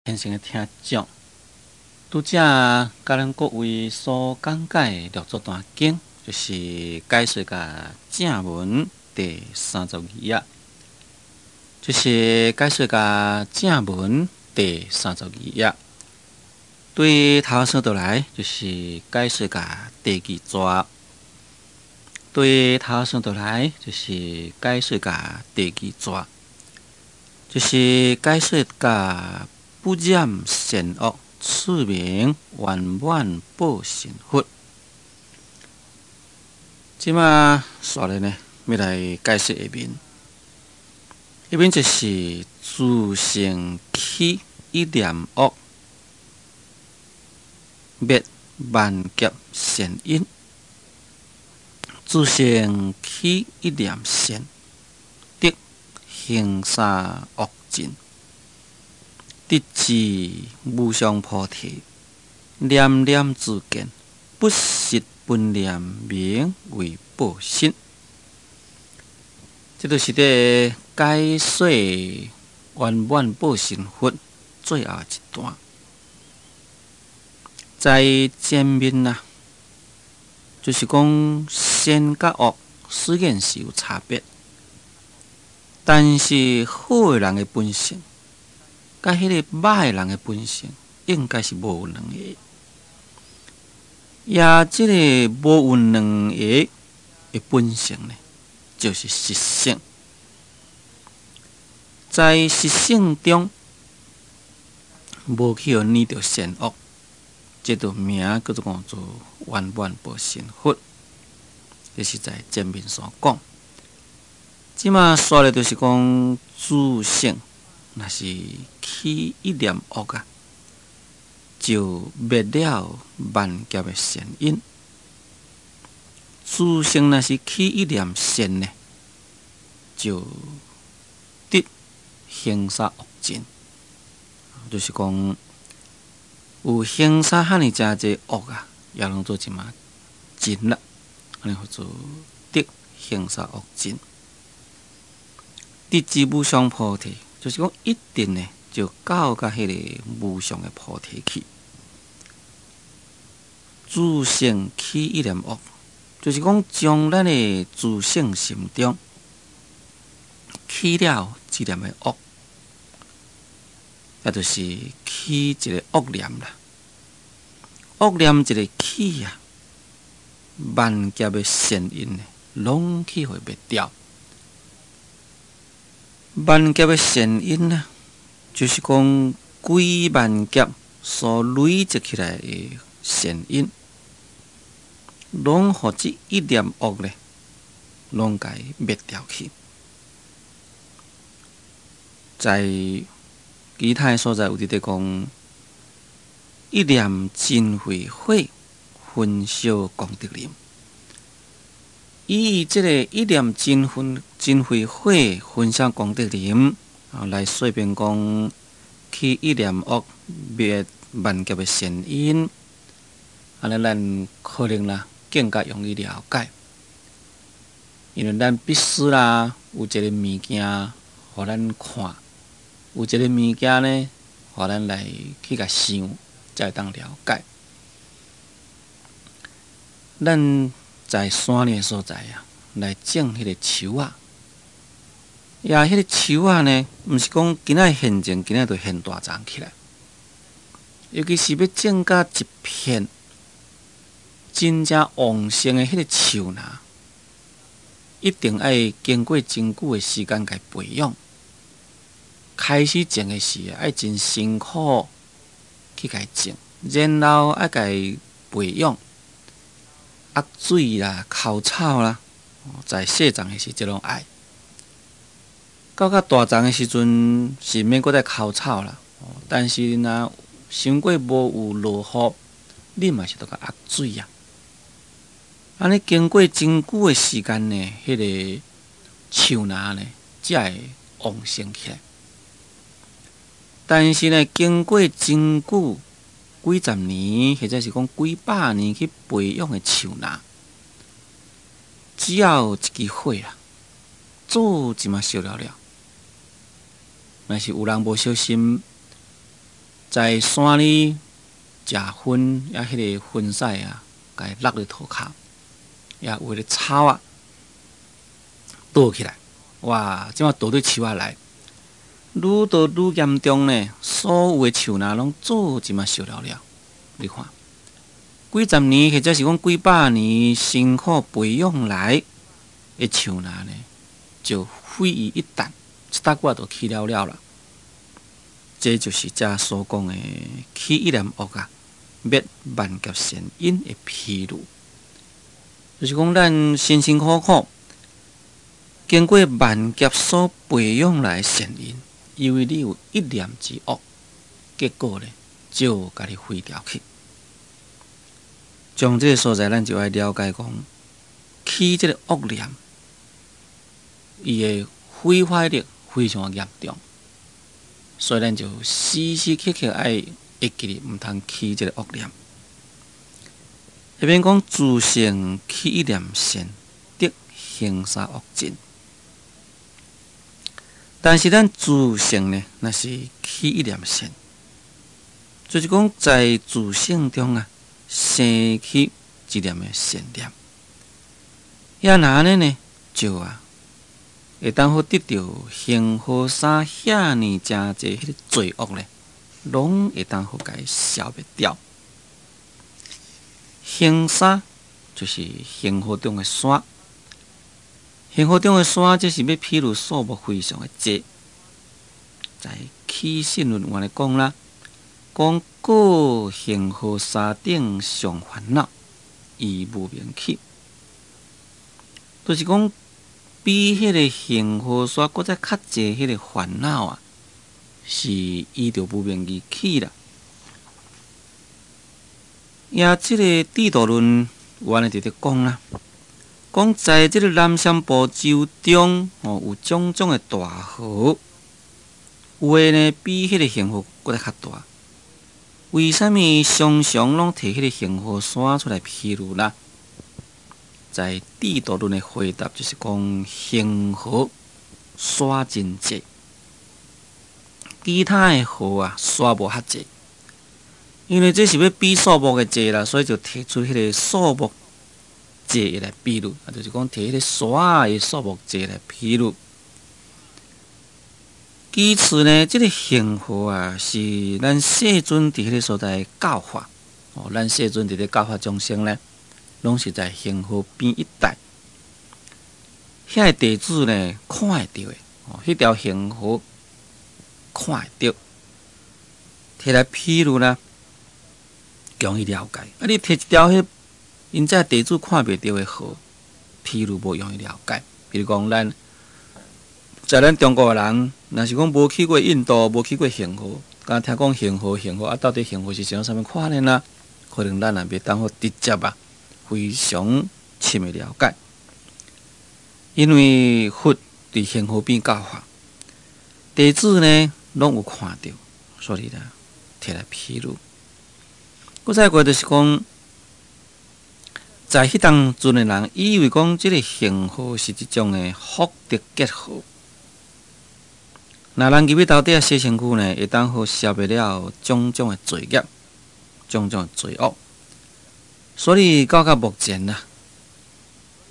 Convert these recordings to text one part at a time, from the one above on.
虔誠的聽眾，拄才佮咱各位所講解的六祖壇經，就是解說甲正文第三十二頁，就是解說甲正文第三十二頁。對頭先倒來，就是解說甲第二逝。對頭先倒來，就是解說甲第二逝，就是解說甲不染善惡，此名圓滿報身佛。這馬紲咧呢，欲來解釋下面。下面就是自性起一念惡，滅萬劫善因；自性起一念善，得行三惡盡。直至無上菩提，念念自見，不失本念，名為報身。這就是佇解說圓滿報身佛最後一段。在前面啊，就是講善佮惡雖然是有差別，但是好的人的本性，佮彼个歹人的本性，應該是無兩个。也這个無有兩个的本性呢，就是實性。在實性中，無去予染著善惡，這就名叫做講做圓滿報身佛。這是在前面所講。這馬紲咧就是講自性，若是起一念惡啊，就滅了萬劫的善因；自性若是起一念善呢，就得行殺惡盡。就是講有行殺遐爾誠濟惡啊，也攏做一嘛盡啦，按呢號做得行殺惡盡。直至無上菩提，就是講一定呢，就到佮彼个無上的菩提去。自性起一念惡，就是講將咱的自性心中起了一念的惡，也就是起一个惡念啦。惡念一个起啊，萬劫的善因呢，攏去予滅掉。萬劫的善因呢，就是講幾萬劫所累積起來的善因，攏予這一念惡咧，攏共伊滅掉去。在其他的所在有佇咧講，一念嗔恚火，焚燒功德林。以這个一念嗔忿嗔恚火焚燒功德林，啊，來說明講起一念惡滅萬劫的善因，按呢咱可能啦更加容易了解，因為咱必須啦有一个物件予咱看，有一个物件呢，予咱來去共想，才會當了解。咱在山裡的所在啊，來種彼个樹仔，也彼个樹仔呢，毋是講今仔現種，今仔就現大叢起來。尤其是欲種甲一片真正旺盛的彼个樹林，一定愛經過真久的時間共培養。開始種的時，愛真辛苦去共種，然後愛共培養。壓水啦、澆草啦，在細叢的時，這攏愛。到較大叢的時陣，是免閣再澆草啦。但是若傷過無有落雨，你嘛是著共壓水啊。按呢經過真久的時間呢，彼个樹林呢，才會旺盛起來。但是呢，經過真久，幾十年，或者是講幾百年去培養的樹林，只要一支火啊，做一馬燒了了。若是有人無小心，在山裡食薰，抑彼个薰屎啊，共伊落佇塗跤，抑有彼个草仔倒起來，哇！這馬倒對樹仔內，愈倒愈嚴重呢，所有的樹林攏做這馬燒了了。你看，幾十年或者是講幾百年辛苦培養來的樹林呢，就毀於一旦，一搭久就去了了啦。這就是遮所講的起一念惡啊，滅萬劫善因的譬喻。就是講咱辛辛苦苦經過萬劫所培養來的善因，因為你有一念之惡，結果呢就共你毀掉去。從這个所在，咱就愛了解講，起這个惡念，伊的毀壞力非常嚴重，所以咱就時時刻刻愛會記得，毋通起這个惡念。彼邊講自性起一念善，得恆沙惡盡。但是咱自性呢，若是起一念善，就是講在自性中啊，生起一念的善念，抑若按呢呢，就啊，會當好得著恆河沙遐爾誠濟彼个罪惡咧，攏會當好共伊消滅掉。恆沙就是恆河中的沙，恆河中的沙，這是欲譬喻數目非常的濟。在起信論有按呢講啦，講過恆河沙頂上煩惱，以無明起，就是講比彼個恆河沙閣再較濟彼個煩惱啊，是依著無明而起啦。也這个智度論有按呢佇咧講啦，講在這个南贍部洲中，哦，有種種的大河，有的呢比彼个恆河閣再較大。為啥物常常攏提彼个恆河沙出來譬喻啦？在智度論的回答就是講恆河沙真濟，其他的河啊沙無遐濟。因為這是欲比數目的濟啦，所以就提出彼个數目濟來比喻，啊，就是講提彼个沙的數目濟來比喻。其次呢，這个恆河啊，是咱世尊佇彼个所在教化，哦，咱世尊佇咧教化眾生呢，攏是在恆河邊一帶。遐个弟子呢，看會著的，哦，彼條恆河看會著，提來比喻啦，容易了解。啊，你提一條彼𪜶遮弟子看袂著的河，譬喻無容易了解。比如講，咱在咱中國的人，若是講無去過印度，無去過恆河，敢聽講恆河恆河啊，到底恆河是啥物款的呢？可能咱也袂當好直接啊，非常深的了解。因為佛佇恆河邊教化，弟子呢攏有看著，所以呢提來譬喻。閣再過就是講，在彼當陣的人以為講這个恆河是一種的福德結河，若人入去頭底仔洗身軀呢，會當好消滅了種種的罪業、種種的罪惡。所以到到目前啊，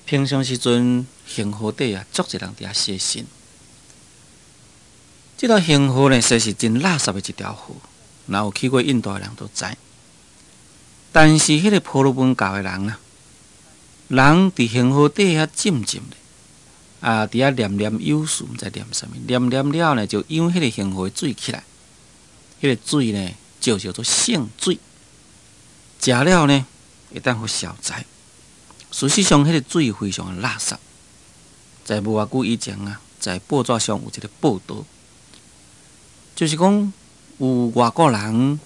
平常時陣恆河底啊，足濟人佇遐洗身。這條恆河呢，實是真垃圾的一條河，若有去過印度的人都知。但是彼个婆羅門教的人啊，人佇恆河底遐浸浸咧，啊，佇遐念念有詞，毋知念啥物，念念了呢，就湧彼个恆河的水起來，彼个水呢，就叫做聖水，食了呢，會當予消災。事實上，彼个水非常的垃圾。在無偌久以前啊，在報紙上有一个報導，就是講有外國人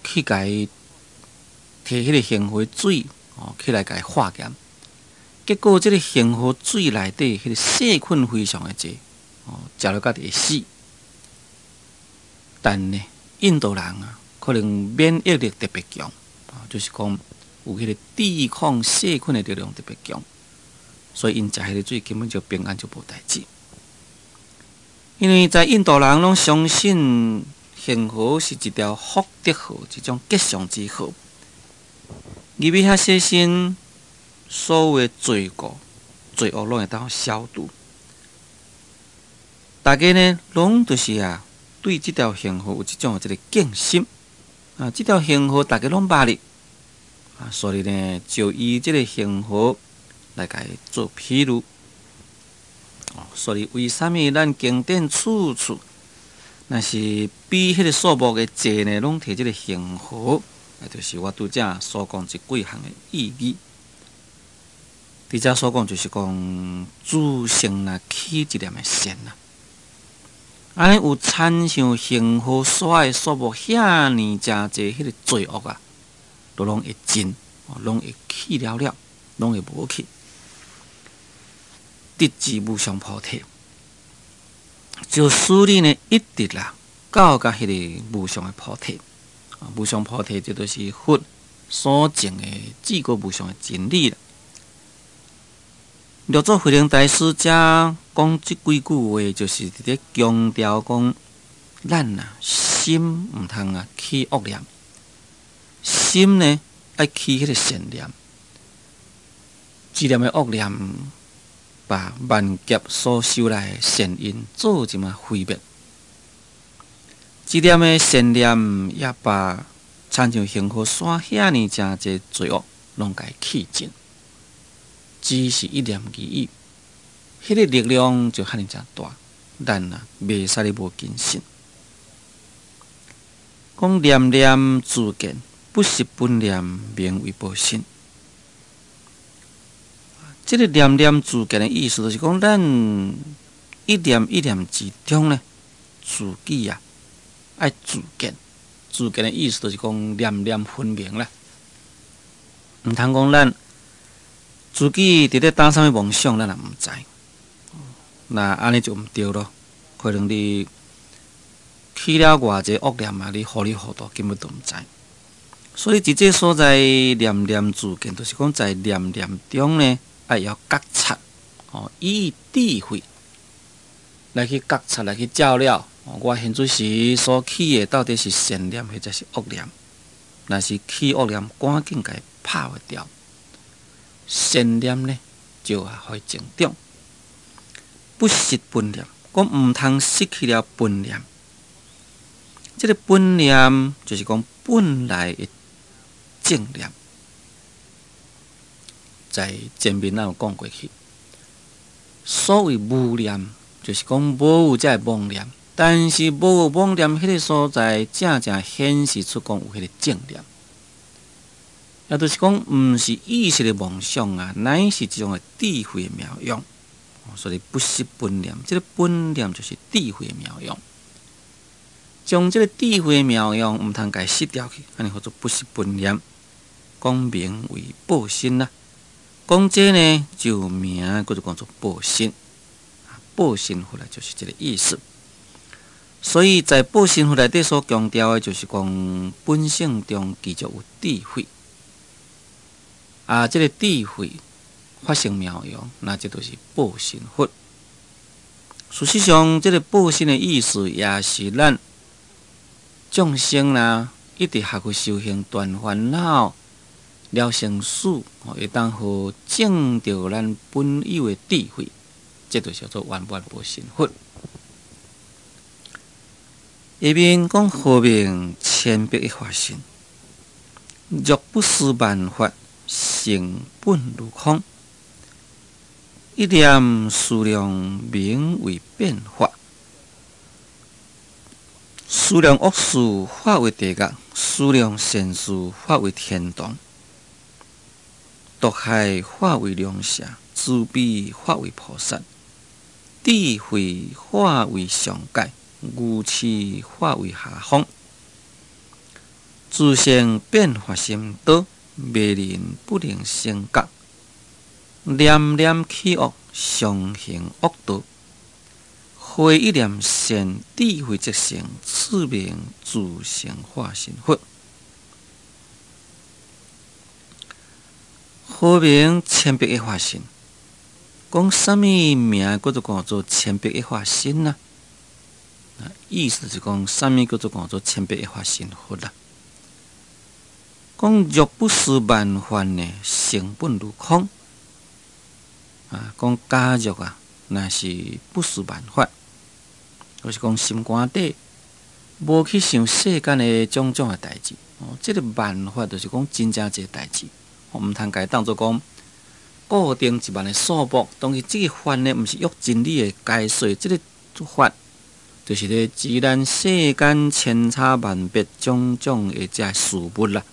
去共伊提彼个恆河水，哦，起來共伊化驗，結果這个恆河水內底彼个細菌非常的濟，哦，食了家己會死。但呢，印度人啊，可能免疫力特別強，啊，就是講有彼个抵抗細菌的力量特別強，所以𪜶食彼个水根本就平安就無代誌。因為在印度人攏相信恒河是一條福德河，一種吉祥之河。入去遐洗身，所有的罪過、罪惡攏會當消除。大家呢，攏就是啊，對這條恒河有這種的這个敬心啊。這條恒河大家攏捌哩啊，所以呢，就以這个恒河來共伊做譬喻。所以為啥物咱經典處處，若是比彼个數目的濟呢，攏提這个恒河，啊，就是我拄才所講這幾項的意義。佇遮所講就是講，自性若起一念的善啊，按呢有親像恒河沙的數目遐爾誠濟，彼个罪惡啊，都攏會盡，攏會去了了，攏會無去，直至無上菩提，就使你呢一直啦到共彼个無上的菩提，啊，無上菩提這就是佛所證的至高無上的真理啦。六祖慧能大師遮講這幾句話，就是佇咧強調講，咱啊心毋通啊起惡念，心呢愛起彼个善念，一念的惡念，把萬劫所修來的善因做一馬毀滅，一念的善念也把親像恒河沙遐爾誠濟罪惡攏共伊去盡，只是一念而已，彼个力量就遐爾誠大，咱啊袂使咧無謹慎。講念念自見，不失本念，名為報身。這个念念自見的意思，就是講咱一念一念之中呢，自己啊愛自見。自見的意思就是講念念分明啦。毋通講咱自己佇咧打啥物妄想，咱也毋知。那按呢就毋對囉，可能你起了偌濟惡念啊，你糊裡糊塗根本都毋知。所以佇這所在念念自見，就是講在念念中呢，愛會曉覺察，哦，以智慧來去覺察，來去照了。我現此時所起的到底是善念或者是惡念？若是起惡念，趕緊共伊拍掉。善念呢，就啊會增長。不失本念，講毋通失去了本念。這个本念就是講本來的正念。在前面咱有講過去，所謂無念，就是講無有這个妄念，但是無有妄念，彼个所在正正顯示出講有彼个正念，也就是講，毋是意識的妄想啊，乃是一種的智慧的妙用。所以不失本念，這个本念就是智慧的妙用。將這个智慧的妙用，毋通共伊失掉去，按呢號做不失本念，講名為報身啦。講這呢，就名叫做講做報身，報身佛來就是這个意思。所以在報身佛內底所強調的，就是講本性中具足有智慧。啊，這个智慧發生妙用，那這就是報身佛。事實上，這个報身的意思，也是咱眾生啦，一直學佛修行斷煩惱、了生死，會當予證著咱本有的智慧，這就叫做圓滿報身佛。下面講號名千百億化身，若不思萬法，性本如空，一念思量名為變化，思量惡事化為地獄，思量善事化為天堂，毒害化為龍蛇，慈悲化為菩薩，智慧化為上界，愚癡化為下方，自性變化甚多，迷人不能勝覺，念念起惡，常行惡道，會一念善，智慧即成，此名自性化身佛。號名千百億化身，講啥物名叫做叫做千百億化身啊？意思是講，啥物叫做講做千百一法身佛啦？講若不思萬法呢，性本如空。啊，講假若啊，若是不思萬法，就是講心肝底無去想世間的種種的代誌。哦，這個萬法就是講真正濟代誌，毋通共伊當做講固定一萬的數目。當然，這個法呢，毋是約真理的解說，這個法就是咧指咱世間千差萬別種種的這事物啦。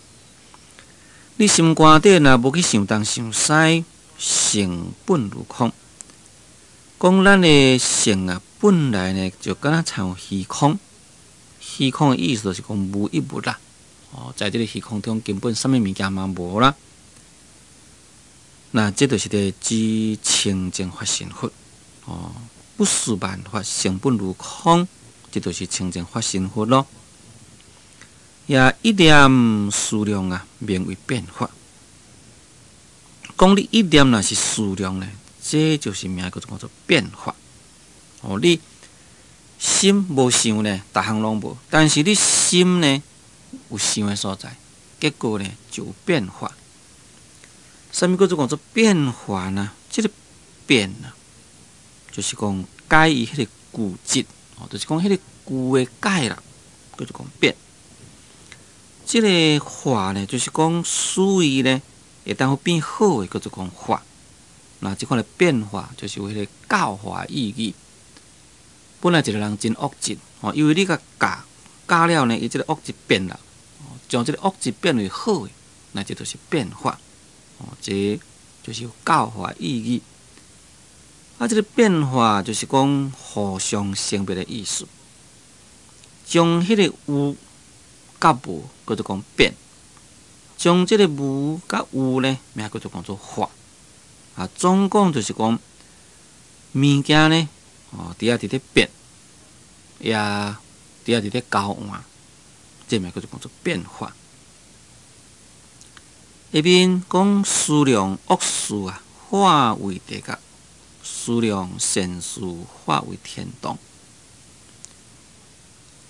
你心肝底若無去想東想西，性本如空。講咱的性啊，本來呢就敢若親像虛空。虛空的意思就是講無一物啦。哦，在這个虛空中根本啥物物件嘛無啦。那這就是咧指清淨法身佛。哦，不思萬法，性本如空，這就是清淨法身佛咯。也一念思量啊，名為變化。講你一念若是思量呢，這就是名叫做叫做變化。哦，你心無想呢，逐項攏無；但是你心呢，有想的所在，結果呢就有變化。啥物叫做講做變化呢？這个變啊，就是講改伊彼个句質，哦，就是講彼个句的改啦，叫做講變。這个化呢，就是講使伊呢會當變好的，叫做講化。那這款的變化，就是有彼个教化意義。本來一個人真惡質，哦，因為你共教教了呢，伊這个惡質變啦，將這个惡質變為好的，那這就是變化。哦，這就是有教化意義。啊，這个變化就是講互相生滅的意思，將彼個有佮無叫做講變，將這个無佮有呢，名叫做講做化。啊，總講就是講物件呢，哦，佇遐佇咧變，也佇遐佇咧交換，這名叫做講做變化。下面講思量惡事啊，化為地獄；思量善事，化為天堂。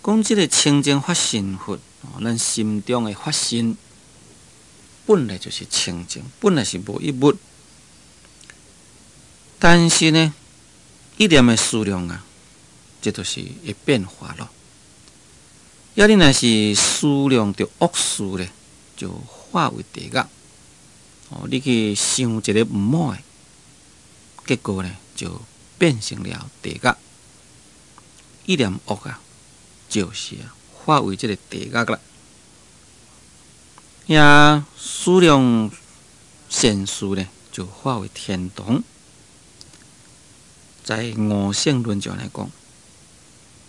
講這个清淨法身佛，咱心中的法身本來就是清淨，本來是無一物。但是呢，一念的思量啊，這就是會變化咯。抑你若是思量著惡事咧，就化為地獄。哦，你去想一个毋好的，結果呢，就變成了地獄。一念惡啊，就是啊，化為這个地獄啦。也思量善事呢，就化為天堂。在五聖論上來講，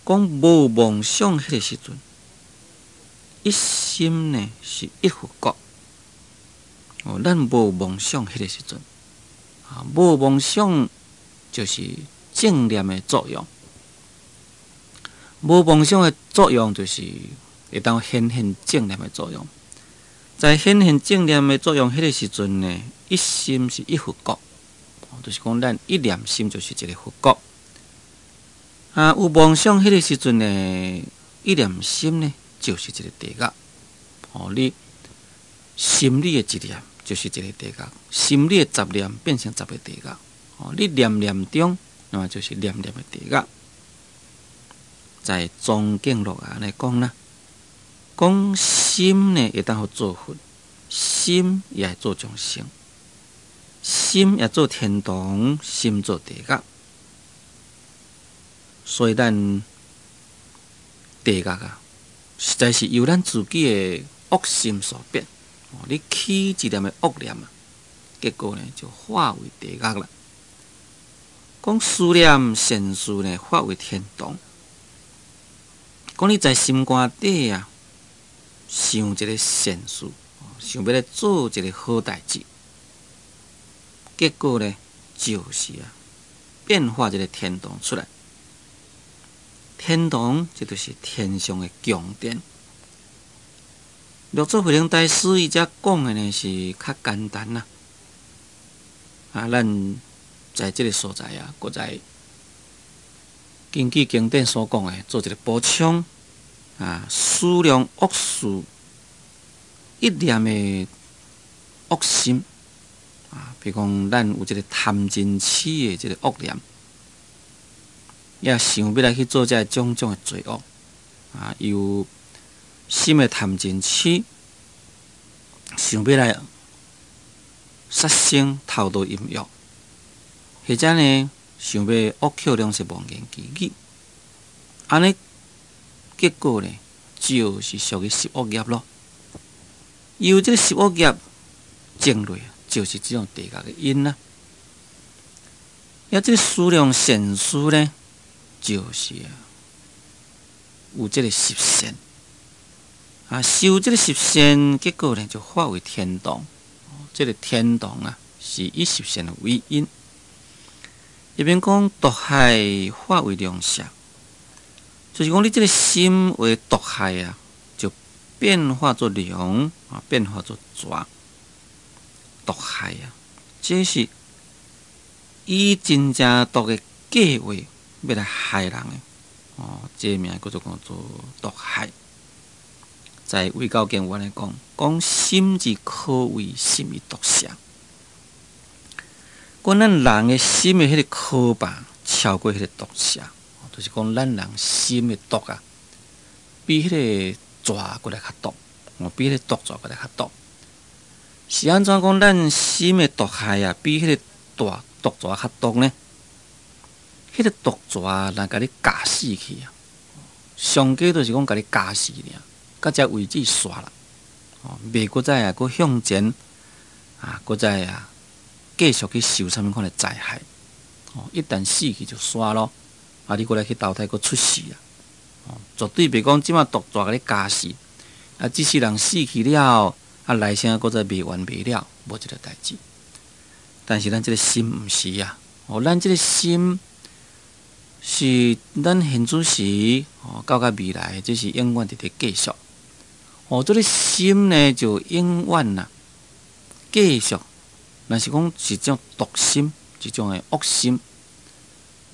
講無妄想彼个時陣，一心呢是一佛國。哦，咱無妄想彼个時陣，啊，無妄想就是正念的作用。無妄想的作用就是會當顯現正念的作用。在顯現正念的作用彼个時陣呢，一心是一佛國，就是講咱一念心就是一个佛國。啊，有妄想彼个時陣呢，一念心呢就是一个地獄。哦，你心裡的一念就是一个地獄，心裡的十念變成十个地獄。哦，你念念中，那麼就是念念的地獄。在宗鏡錄按呢講啦，講心呢會當予做佛，心也會做眾生，心也做天堂，心做地獄。所以咱地獄啊，實在是由咱自己的惡心所變。哦，你起一念的惡念啊，結果呢就化為地獄啦。講思念善事呢，化為天堂。講你在心肝底啊，想一个善事，想欲來做一个好代誌，結果呢，就是啊，變化一个天堂出來。天堂，這就是天上的宮殿。六祖慧能大師伊遮講的呢是較簡單啦。啊，咱在這个所在啊，閣再根據經典所講的，做一個補充啊，思量惡事一念的惡心啊，比如講咱有這個貪嗔癡的這個惡念，也想欲來去做這種種的罪惡啊，有心的貪嗔癡，想欲來殺生、偷盜、淫欲，或者呢，想欲惡口兩舌妄言綺語，按呢結果呢，就是屬於十惡業咯。由這個十惡業種落，就是這種地獄的因啦。抑這個思量善事呢，就是啊，有這個十善啊，修這個十善，結果呢就化為天堂。這個天堂啊，是以十善為因。一邊講毒害化為龍蛇，就是講你這個心為毒害啊，就變化做龍啊，變化做蛇。毒害啊，這是以真正毒的計劃欲來害人的哦，這個名叫做講做毒害。在遺教經有按呢講，講心之可畏，甚於毒蛇。講咱人的心的彼個可怕，超過彼個毒蛇，就是講咱人心的毒啊，比彼個蛇閣來較毒，哦，比彼個毒蛇閣來較毒。是按怎講？咱心的毒害啊，比彼個大毒蛇較毒呢？彼個毒蛇若共你咬死去啊，上濟就是講共你咬死爾，到這為止煞啦，哦，袂閣再啊，閣向前啊，閣再啊，繼續去受啥物款的災害，哦，一旦死去就煞咯，啊，你閣來去投胎閣出世啊，哦，絕對袂講這馬毒蛇共你咬死，啊，這世人死去了，啊，來生閣再未完未了，無這個代誌。但是咱這個心毋是啊，哦，咱這個心是咱現此時哦，到甲未來，這是永遠佇咧繼續。哦，這個心呢，就永遠啊繼續。若是講是種毒心，一種的惡心，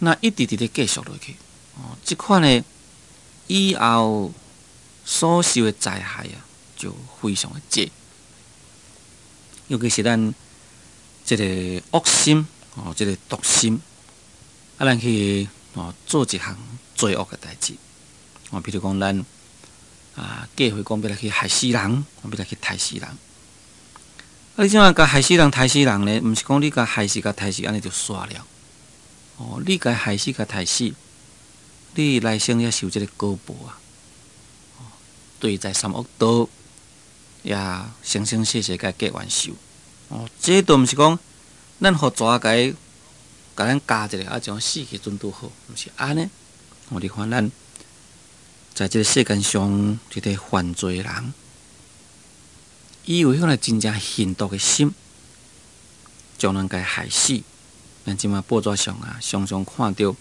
那一直佇咧繼續落去，哦，這款的以後所受的災害啊，就非常的濟。尤其是咱這個惡心，哦，這個毒心，啊，咱去哦做一項罪惡的代誌，哦，比如講咱啊計劃講欲來去害死人，欲來去刣死人。啊！你這馬共害死人、刣死人呢？毋是講你共害死、共刣死，按呢就煞了。哦，你共害死、共刣死，你來生也受這個果報啊！對在三惡道，也生生世世共結冤受。哦，這都毋是講咱予蛇共共咱咬一下，啊，將死去準拄好，毋是按呢。哦，你看咱在這個世間上，這個犯罪人，伊有彼個真正狠毒的心，將人共害死。咱這馬報紙上啊，常常看著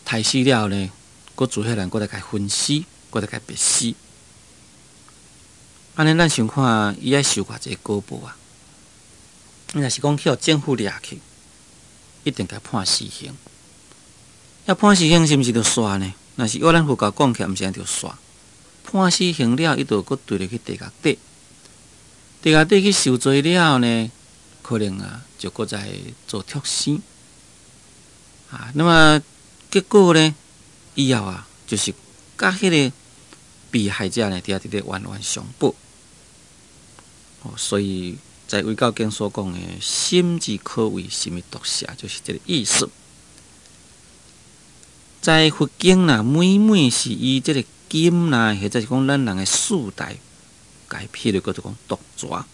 刣死了呢，閣做彼人閣來共分屍，閣來共別屍。按呢，咱想看伊愛受偌濟果報啊？你若是講去予政府掠去，一定共判死刑。啊，判死刑是毋是就煞呢？若是依咱佛教講起來，毋是按呢就煞。判死刑了，伊就閣墜入去地獄底，地獄底去受罪了呢，可能啊就閣再做畜生啊。那麼結果呢，以後啊，就是佮彼個被害者呢，佇遐佇咧冤冤相報。哦，所以在遺教經所講的“心之可畏，甚於毒蛇”，就是這個意思。在佛經啦，每每是以這個金啦，或者是講咱人的四大，共譬喻叫做講毒蛇。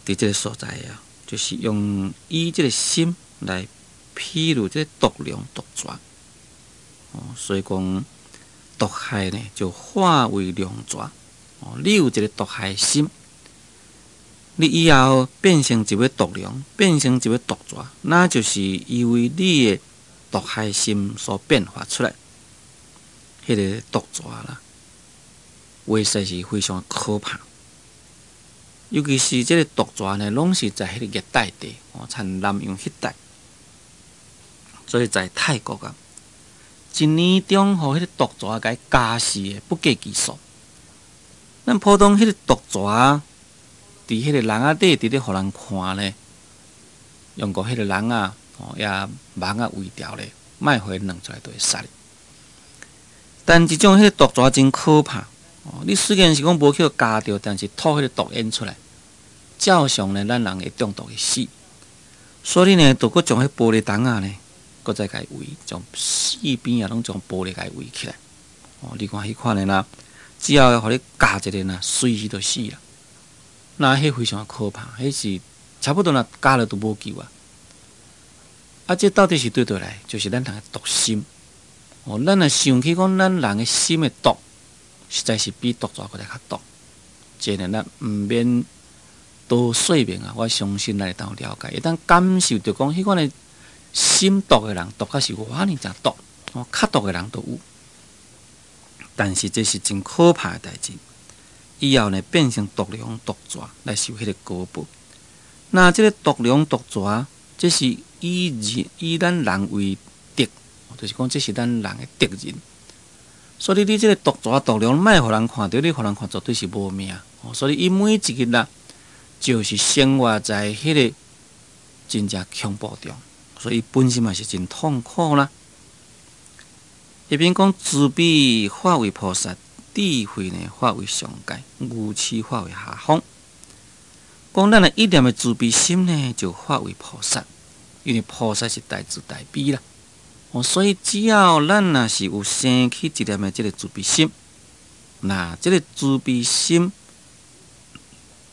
佇這個所在啊，就是用以這個心來譬喻這個毒龍毒蛇。哦，所以講毒害呢，就化為龍蛇。哦，你有一個毒害心，你以後變成一尾毒龍，變成一尾毒蛇，那就是因為你的毒害心所變化出來。彼個毒蛇啦，話實是非常可怕。尤其是這個毒蛇呢，攏是在彼個熱帶地，哦，親南洋彼帶。所以在泰國啊，一年中予彼个毒蛇共咬死的不計其數。咱普通彼个毒蛇佇彼個籠仔底，佇咧予人看咧，用過彼個籠仔吼，也網仔圍牢咧，莫予伊卵出來就會殺。但這種彼个毒蛇真可怕哦！你雖然是講無去予咬著，但是吐彼个毒煙出來，照常呢，咱人會中毒會死。所以呢，就閣將彼玻璃筒仔呢，閣再共伊圍，將四邊啊攏將玻璃共伊圍起來。哦，你看彼款的啦，只要予你咬一下呢，隨時就死啦。那彼非常可怕，彼是差不多若咬了就無救啊！啊，這到底是對佗來？就是咱人的毒心。哦，咱若想起講，咱人的心的毒，實在是比毒蛇閣來較毒。這呢，咱毋免多說明啊！我相信咱會當了解，會當感受著講，彼款的心毒的人，毒甲是偌爾誠毒，哦，較毒的人都有。但是這是真可怕的代誌。以後呢，變成毒龍毒蛇來受彼个果報。那這个毒龍毒蛇，這是以人以咱人為敵，就是講這是咱人的敵人。所以你這个毒蛇毒龍，莫予人看著，你予人看絕對是無命。所以伊每一日啦，就是生活在彼个真正恐怖中，所以本身嘛是真痛苦啦。一邊講慈悲化為菩薩，智慧呢化為上界，愚癡化為下方。講咱的一念的慈悲心呢，就化為菩薩，因為菩薩是大慈大悲啦。哦，所以只要咱若是有生起一念的這个慈悲心，那這个慈悲心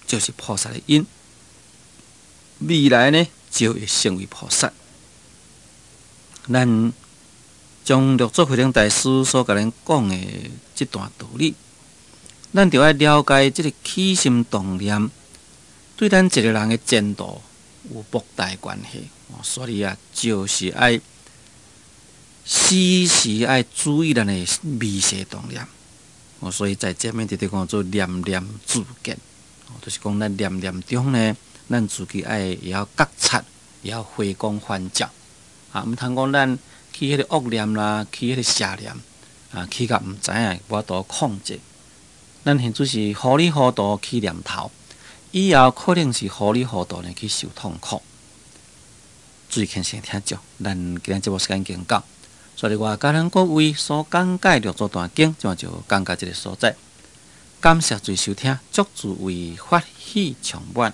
就是菩薩的因，未來呢就會成為菩薩。咱將六祖慧能大師所共咱講的這段道理，咱就愛了解這个起心動念對咱一個人的前途有莫大的關係。所以啊，就是愛時時愛注意咱的微細動念。所以在這面直直講做念念自見，就是講咱念念中呢，咱自己愛會曉覺察，會曉回光返照。啊，毋通講咱起彼个惡念啦，起彼个邪念，啊，起甲毋知影，無法度控制。咱現在是糊裡糊塗起念頭，以後可能是糊裡糊塗呢去受痛苦。注意虔誠聽眾，咱今日節目時間已經到，所以我共咱各位所講解六祖壇經，這就講到這个所在。感謝注意收聽，祝諸位法喜充滿。